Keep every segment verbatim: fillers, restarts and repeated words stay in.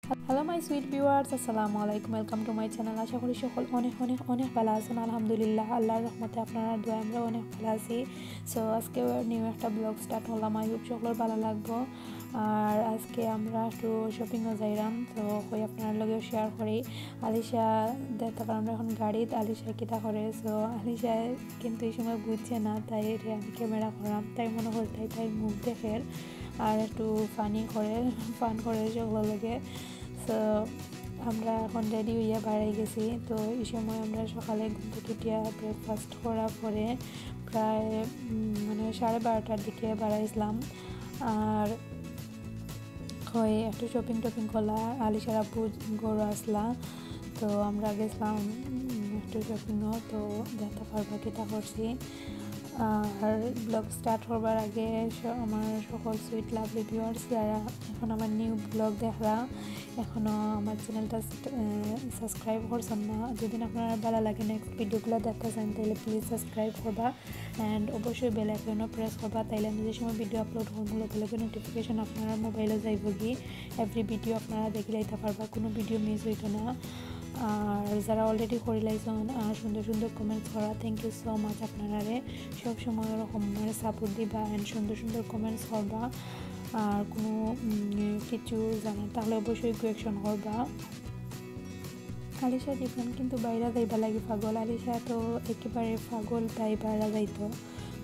Hello my sweet viewers, আসসালামু আলাইকুম, welcome to my channel। আশা করি সকল অনেক অনেক অনেক ভালা আছইন। আলহামদুলিল্লাহ, আল্লাহর রহমতে আপনারার দোয়ায় আমরা অনেক ভালা আছি। So আজকে নিউ একটা ব্লগ স্টার্ট করলাম, I hope সকলর ভালা লাগবো। আর আজকে আমরা একটু শপিংও যাইরাম, তো কই আপনারার লগেও শেয়ার করি। আলিশা দেখতা পাররা আমরা এখন গাড়িত, আলিশা কিতা করে। So আলিশা কিন্তু এই সময় বুঝছে না, তাইরে আমি ক্যামেরা করাম। তাই মনে করছে তাই মুখ দেখের আর একটু ফানি করে, ফান করে সকলর লগে। So আমরা এখন রেডি অইয়া বারাই গেছি। তো এই সময় আমরা সকালে ঘুম থাকি উঠিয়া ব্রেকফাস্ট করার পরে প্রায়, উম, মানে সাড়ে বারোটার দিকে বারাইছলাম। আর কই একটু শপিং টপিং করলা, আলিশার আব্বু ঘরো আছলা, তো আমরা গেছলাম, উম, একটু শপিংও। তো দেখতা পারবা কিতা করছি। আর ব্লগ স্টার্ট করবার আগে স-, আমার সকল সুইট লাভলি ভিউয়ার্স যারা এখন আমার নিউ ব্লগ দেখরা, এখনও আমার চ্যানেলটা স-, আহ, সাবস্ক্রাইব করছইন না, যদি আপনারার ভালা লাগে নেক্সট ভিডিওগুলা দেখতা চাইন, তাইলে প্লিজ সাবস্ক্রাইব করবা। And অবশ্যই বেল আইকনও প্রেস করবা, তাইলে আমি যে সময় ভিডিও আপলোড করমু লগে লগে নোটিফিকেশন আপনারার মোবাইলো যাইবোগি। এভরি ভিডিও আপনারা দেখিলাইতা পারবা, কুনু ভিডিও মিস অইতো না। আর যারা অলরেডি করিলাইছইন আর সুন্দর সুন্দর কমেন্টস করা, thank you so much আপনারারে। সব সময় ওরকম মানে সাপোর্ট দিবা and সুন্দর সুন্দর কমেন্টস করবা। আর কুনু, উম, কিছু জানার থাকলে অবশ্যই কোয়েকশন করবা। আলিশা জিবরান কিন্তু বাইরা যাইবার লাগি পাগল। আলিশা তো একেবারে পাগল, তাই বাইরা যাইতো।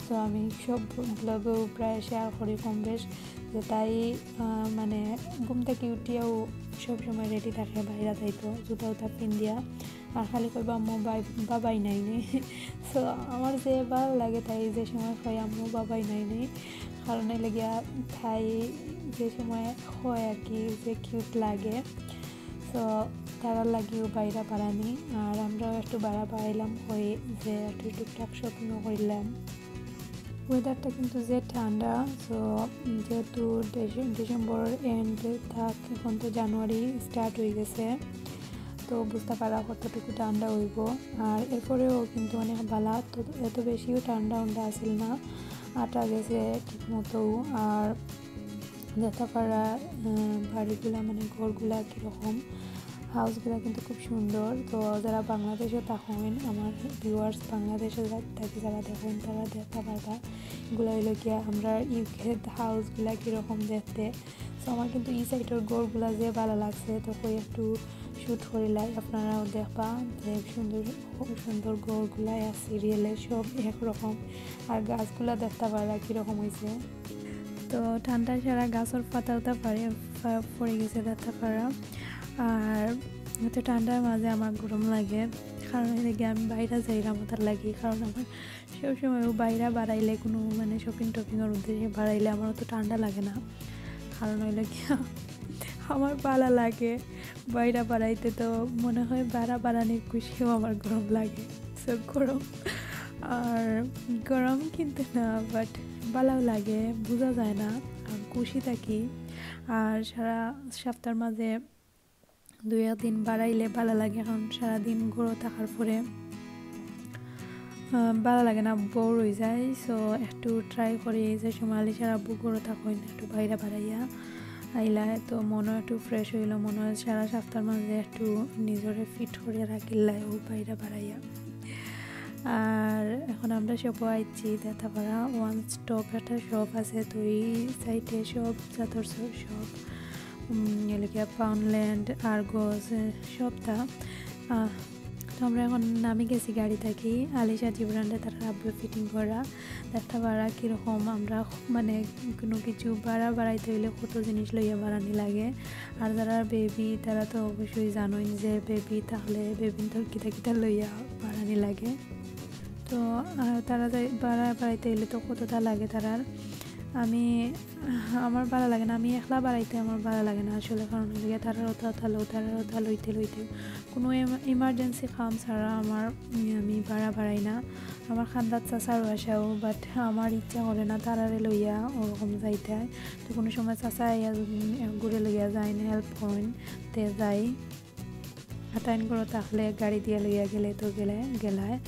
তো আমি সব ব্লগও প্রায় শেয়ার করি কম বেশ, যে তাই, আহ, মানে ঘুম থাকি উঠিয়াও সব সময় রেডি থাকে বাইরা যাইতো, জুতা উতা পিন্দিয়া। আর খালি কইবা, "আম্মু, বাই-, বাবাই নাই নি।" So আমার যে ভালা লাগে তাই যে সময় কয়, "আম্মু, বাবাই নাই নি।" কারণ অইলো গিয়া তাই যে সময় কয় আর কি, যে কিউট লাগে। So তারার লাগিও বাইরা বারানি, আর আমরাও একটু বাইরা বারাইলাম, কই যে একটু টুকটাক শপিংও করিলাম। ওয়েদারটা কিন্তু যে ঠান্ডা, so যেহেতু ডিসে-, ডিসেম্বরর এন্ড, থাক এখন তো জানুয়ারি স্টার্ট অই গেছে, তো বুঝতা পারা কতটুকু ঠান্ডা অইবো। আর এরপরেও কিন্তু অনেক ভালা, তো এত বেশিও ঠান্ডা উন্ডা আছিল না, আটা গেছে ঠিক মতো। আর দেখতা পারা, আহ, বাড়িগুলা মানে ঘরগুলা কিরকম, হাউসগুলা কিন্তু খুব সুন্দর। তো যারা বাংলাদেশো থাকইন, আমার ভিউয়ার্স বাংলাদেশো যা-, থাকি যারা দেখইন, তারা দেখতা পারবা। এগুলা অইলো গিয়া আমরার ইউকের হাউসগুলা কিরকম দেখতে। So আমার কিন্তু ই সাইডর ঘরগুলা যে ভালা লাগছে, তো কই একটু শুট করিলাই, আপনারাও দেখবা যে সুন্দর সুন্দর ঘরগুলা আছে রিয়েলে সব একরকম। আর গাছগুলা দেখতা পারা কিরকম অইছে। তো ঠান্ডায় সারা গাছর পাতা উতা পারে, পা-, পড়ি গেছে দেখতা পারা। আর এত ঠান্ডার মাঝে আমার গরম লাগে, কারণ অইলো গিয়া আমি বাইরা যাইরাম ওটার লাগি, কারণ আমার সবসময় ও বাইরা বারাইলে কুনু মানে শপিং টপিংর উদ্দেশ্যে বারাইলে আমার অত ঠান্ডা লাগে না, কারণ অইলো গিয়া আমার ভালা লাগে বাইরা বারাইতে, তো মনে হয় বাইরা বারানির খুশিও আমার গরম লাগে। So গরম, আর গরম কিন্তু না, but ভালাও লাগে, বুঝা যায় না, কারণ খুশি থাকি। আর সারা সপ্তাহর মাঝে দুই এক দিন বারাইলে ভালা লাগে, কারণ সারাদিন ঘরো থাকার পরে, আহ, ভালা লাগে না, বোর অই যায়। So একটু ট্রাই করি, এই যে সময় আলিশার আব্বু ঘরো থাকইন, একটু বাইরা বারাইয়া আইলা, তো মনও একটু ফ্রেশ অইলো, মনে হয় সারা সপ্তাহর মাঝে একটু নিজরে ফিট করিয়া রাখিলাই ও বাইরা বারাইয়া। আর এখন আমরা শপও আইছি, দেখতা পারা ওয়ান স্টপ একটা শপ আছে, তো এই সাইডে সব জাতর শপ, উম, অইলো গিয়া পাউন্ডল্যান্ড, আর্গস, এ, সবটা। আহ, তো আমরা এখন নামি গেছি গাড়ি থাকি, আলিশা জিবরানরে তারার আব্বু ফিটিং করা। দেখতা পারা কিরকম আমরা মানে কুনু কিছু বারা বারাইতে অইলে কত জিনিস লইয়া বারানি লাগে। আর যারা বেবি, তারা তো অবশ্যই জানইন যে বেবি থাকলে বেবিন্তর কিতা কিতা লইয়া বারানি লাগে। তো, আহ, তারা যাই বারা বারাইতে অইলে তো কততা লাগে তারার। আমি, আমার ভালা লাগে না, আমি একলা বারাইতে আমার ভালা লাগে না আসলে, কারণ অইলো গিয়া তারার অতা অতা লও, তারার অতা লইতে লইতে কুনু এম-, ইমার্জেন্সি কাম ছাড়া আমার, উম, আমি বারা বারাই না। আমার কান্দাত চাচার বাসাও, but আমার ইচ্ছা করে না তারারে লইয়া ওরকম যাইতে। তো কুনু সময় চাচা আইয়া যদি ঘুরে লইয়া যাইন, হেল্প করইন, তে যাই। আর তাইন ঘরো থাকলে গাড়ি দিয়া লইয়া গেলে তো গেলে, গেলায়।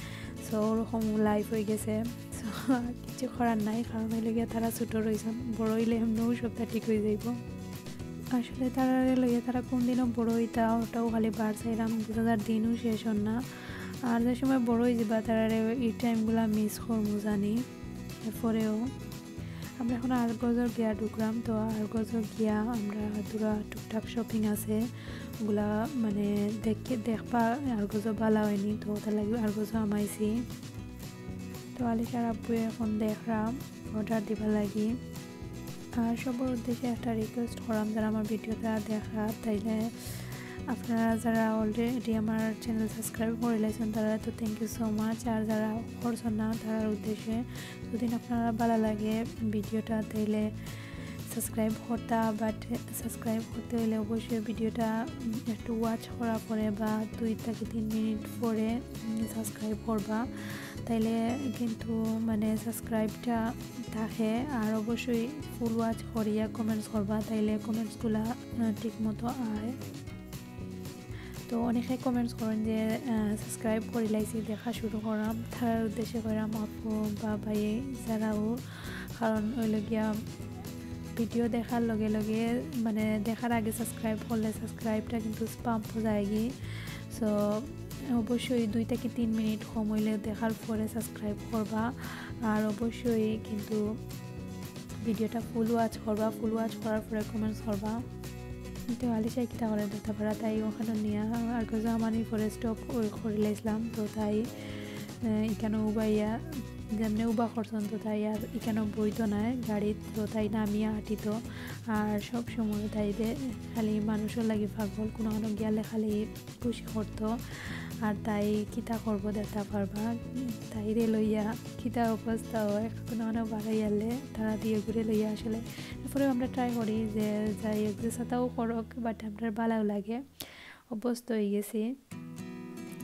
So ওরকম লাইফ অই গেছে। So আর কিছু করার নাই, কারণ অইলো গিয়া তারা ছোট রইছইন, বড় অইলে এমনেও সবটা ঠিক অই যাইবো। আসলে তারারে লইয়া তারা কোন দিনও বড় অইতা, ওটাও খালি বার চাইরাম, বুঝা যার দিনও শেষ অর না। আর যে সময় বড় অই যিবা, তারারে ই টাইমগুলা মিস করমু জানি। এরপরেও আমরা এখন আরগজর গিয়া ঢুকলাম। তো আরগজর গিয়া আমরা থুড়া টুকটাক শপিং আছে, ওগুলা মানে দেখে দেখবা, আরগজও বালা অয়নি, তো ওটার লাগি আরগজও হামাইছি। তো আলিশার আব্বু এখন দেখরাম অর্ডার দিবার লাগি। আর সবর উদ্দেশ্যে একটা রিকোয়েস্ট করাম, যারা আমার ভিডিওটা দেখা, তাইলে আপনারা যারা অলরেডি আমার চ্যানেল সাবস্ক্রাইব করিলাইছইন, তারা তো থ্যাংক ইউ সো মাচ। আর যারা করছইন না, তারার উদ্দেশ্যে যদি আপনারা বালা লাগে ভিডিওটা, তাইলে সাবস্ক্রাইব করতা। বাট সাবস্ক্রাইব করতে অইলে অবশ্যই ভিডিওটা, উম, একটু ওয়াচ করার পরে বা দুই থাকি তিন মিনিট পরে, উম, সাবস্ক্রাইব করবা, তাইলে কিন্তু মানে সাবস্ক্রাইবটা থাকে। আর অবশ্যই ফুল ওয়াচ করিয়া কমেন্টস করবা, তাইলে কমেন্টসগুলা, আহ, ঠিক মতো আয়। তো অনেকে কমেন্টস করইন যে, আহ, সাবস্ক্রাইব করিলাইছি, দেখা শুরু করাম, তারার উদ্দেশ্যে কইরাম আপু বা ভাইয়ে যারাও, কারণ অইলো গিয়া ভিডিও দেখার লগে লগে মানে দেখার আগে সাবস্ক্রাইব করলে সাবস্ক্রাইবটা কিন্তু স্প্যাম অই যায়গি। সো অবশ্যই দুই থাকি তিন মিনিট কম অইলে দেখার পরে সাবস্ক্রাইব করবা। আর অবশ্যই কিন্তু ভিডিওটা ফুল ওয়াচ করবা, ফুল ওয়াচ করার পরে কমেন্টস করবা। তো আলিশায় কিতা করে দেখতা পারা, তাই ওখানো নিয়া আরগজও হামানির পরে স্টপ করিলাইছলাম। তো তাই, আহ, ইখানো উবাইয়া, যেমনে উবা করছইন, তো তাই আর ইখানো বইতো নায় গাড়িত, তো তাই নামিয়া আটিতো। আর সব সময় তাই দে খালি মানুষর লাগি পাগল, কুনুখানো গেলে খালি খুশি করতো। আর তাই কিতা করবো দেখতা পারবা, তাইরে লইয়া কিতা অবস্থা অয়, কুনুখানো বারইলে তারা দুইওগুরে লইয়া আসলে। এরপরেও আমরা ট্রাই করি যে যাই হোক, যে সাতাও করুক, বাট আমরার বালাও লাগে, অভ্যস্ত অই গেছি।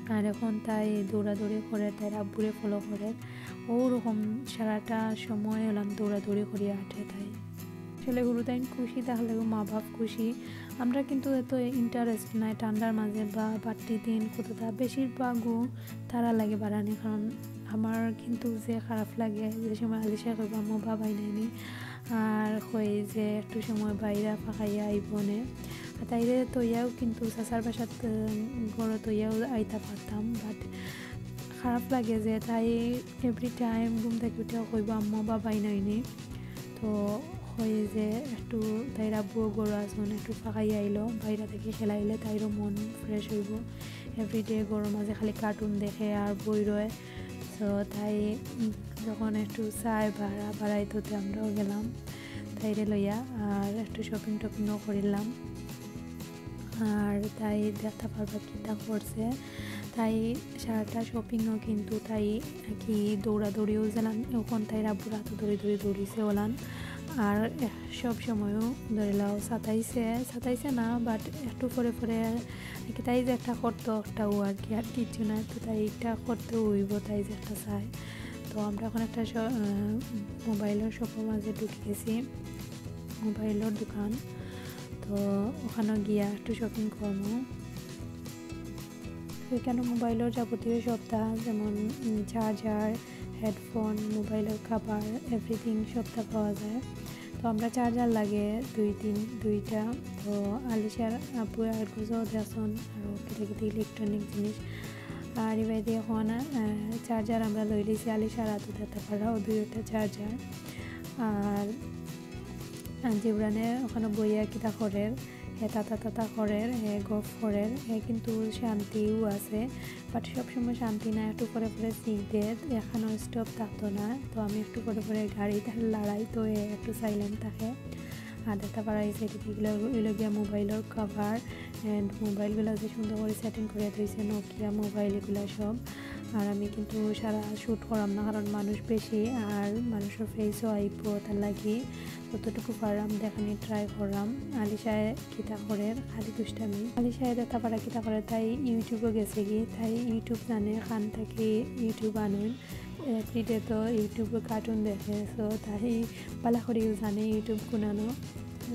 আর এখন তাই দৌড়াদৌড়ি করে, তাইর আব্বুরে ফলো করে, ওরকম সারাটা সময় অলান দৌড়াদৌড়ি করিয়া আটে তাই। আসলে হুরুতাইন খুশি থাকলেও মা বাপ খুশি। আমরা কিন্তু এত ইন্টারেস্ট নাই ঠান্ডার মাঝে বা বাট্টি দিন কততা, বেশিরভাগও তারা লাগে বারানি, কারণ আমার কিন্তু যে খারাপ লাগে যে সময় আলিশায় কইবা আম্মু বাবাই নাইনি, আর কই যে একটু সময় বাইরা ফাঁকাইয়া আইবনে। আর তাইরে তইয়াও কিন্তু চাচার বাসাত, উম, ঘরো তইয়াও আইতা পারতাম, বাট খারাপ লাগে যে তাই এভরি টাইম ঘুম থাকি উঠিয়া কইবা আম্মু বাবাই নাইনি। তো কই যে একটু তাইর আব্বুও ঘরো আছইন, একটু ফাঁকাইয়া আইলো, বাইরা থাকি খেলাইলে তাইরও মন ফ্রেশ অইবো। এভরিডে ঘরর মাঝে খালি কার্টুন দেখে আর বই রয়। তো তাই, উম, যখন একটু চায় বারা, বারাইতো তে আমরাও গেলাম তাইরে লইয়া, আর একটু শপিং টপিংও করিলাম। আর তাই দেখতা পারবা কিতা করছে, তাই সারাটা শপিংও কিন্তু তাই কি দৌড়াদৌড়িও যেলান, এখন তাইর আব্বুর আতো ধরি ধরি দৌড়িছে অলান। আর সব সময়ও ধরিলাও সাতাইছে, সাতাইছে না, বাট একটু পরে পরে আর কি তাই যে একটা করতো, একটাও আর কি, আর কিচ্ছু না। তো তাই একটা করতে অইবো, তাই যে একটা চায়। তো আমরা এখন একটা শ-, আহ, মোবাইলর শপর মাঝে ঢুকি গেছি, মোবাইলর দোকান। তো ওখানো গিয়া একটু শপিং করমু। তো এখানো মোবাইলর যাবতীয় সবতা, যেমন, উম, চার্জার, হেডফোন, মোবাইলর কভার, এভরিথিং সবতা পাওয়া যায়। তো আমরা চার্জার লাগে দুই তিন, দুইটা। তো আলিশার আব্বু আরগজও দেখছইন, আরও কিতা কিতা ইলেকট্রনিক জিনিস। আর এবায়দি এখন, আহ, চার্জার আমরা লইলিছি, আলিশার আতো দেখতা পাররা, ও দুইটা চার্জার। আর, আর জিবরানে ওখানো বইয়া কিতা করের, হে তাতা তাতা করের, হে গফ করের, হে কিন্তু শান্তিও আছে, বাট সবসময় শান্তি না, একটু পরে পরে চিক দের, এখানো স্টপ থাকতো না। তো আমি একটু পরে পরে গাড়ি তার লড়াই, তো হে একটু সাইলেন্ট থাকে। আর দেখতা পাররা এই সাইডে দেখলে অইলো গিয়া মোবাইলর কভার and মোবাইলগুলা যে সুন্দর করি সেটিং করিয়া থইছে, নোকিয়া মোবাইল এগুলা সব। আর আমি কিন্তু সারা শ্যুট করাম না, কারণ মানুষ বেশি আর মানুষর ফেসও আইবো, তার লাগি যতটুকু পারলাম দেখানি ট্রাই করলাম। আলিশায় কিতা করের, খালি দুষ্টামি। আলিশায় দেখতা পাররা কিতা করের, তাই ইউটিউবও গেছেগি, তাই ইউটিউব জানে, কান থাকি ইউটিউব আনইন। এভরিডে তো ইউটিউবো কার্টুন দেখে, so তাই বালা করিও জানে ইউটিউব কুনানো।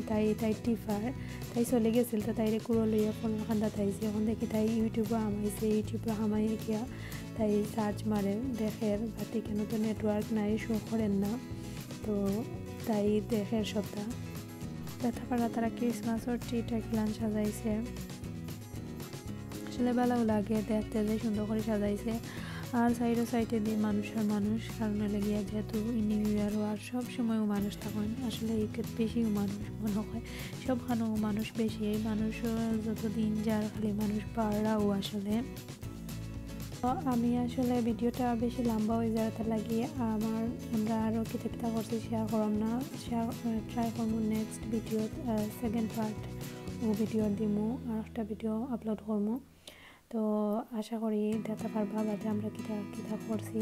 তাই, তাই টিপার, তাই চলে গেছিল, তো তাইরে কুলো লইয়া ফোনর কান্দাত আইছি। এখন দেখি তাই ইউটিউবো হামাইছে, ইউটিউবো হামাইয়া গিয়া তাই সার্চ মারের, দেখের, but এখানো তো নেটওয়ার্ক নাই, শো করের না। তো তাই দেখের সবতা। দেখতা পাররা তারা ক্রিসমাসর ট্রিটা কিলান সাজাইছে। আসলে ভালাউ লাগে দেখতে যে সুন্দর করি সাজাইছে। আর সাইডো সাইডে দি মানুষ আর মানুষ, কারণ অইলে গিয়া যেহেতু নিউ ইয়ার আর সব সময়ও মানুষ থাকইন, আসলে ইখানো বেশিও মানুষ মনে হয়, সবখানো মানুষ বেশি। এই মানুষ যত দিন যার খালি মানুষ বাড়রাউ আসলে। তো আমি আসলে ভিডিওটা বেশি লম্বা অই যার, তার লাগি আমার, আমরা আরও কিতা কিতা করছি শেয়ার করলাম না। শেয়ার, ট্রাই করমু নেক্সট ভিডিও, সেকেন্ড পার্ট ও ভিডিও দিমু, আর একটা ভিডিও আপলোড করমু। তো আশা করি দেখতা পারবা বাদে আমরা কিতা কিতা করছি।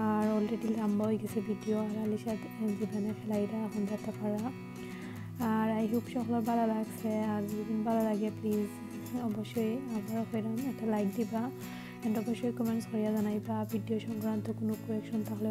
আর অলরেডি লম্বা অই গেছে ভিডিও, আর আলিশা জীবনে খেলাইরা এখন দেখতা পাররা। আর আই হোপ সকলর ভালা লাগছে, আর যদি ভালা লাগে প্লিজ অবশ্যই আবার কইরাম একটা লাইক দিবা, and অবশ্যই কমেন্টস করিয়া জানাইবা। ভিডিও সংক্রান্ত কোনো কোয়েকশন থাকলে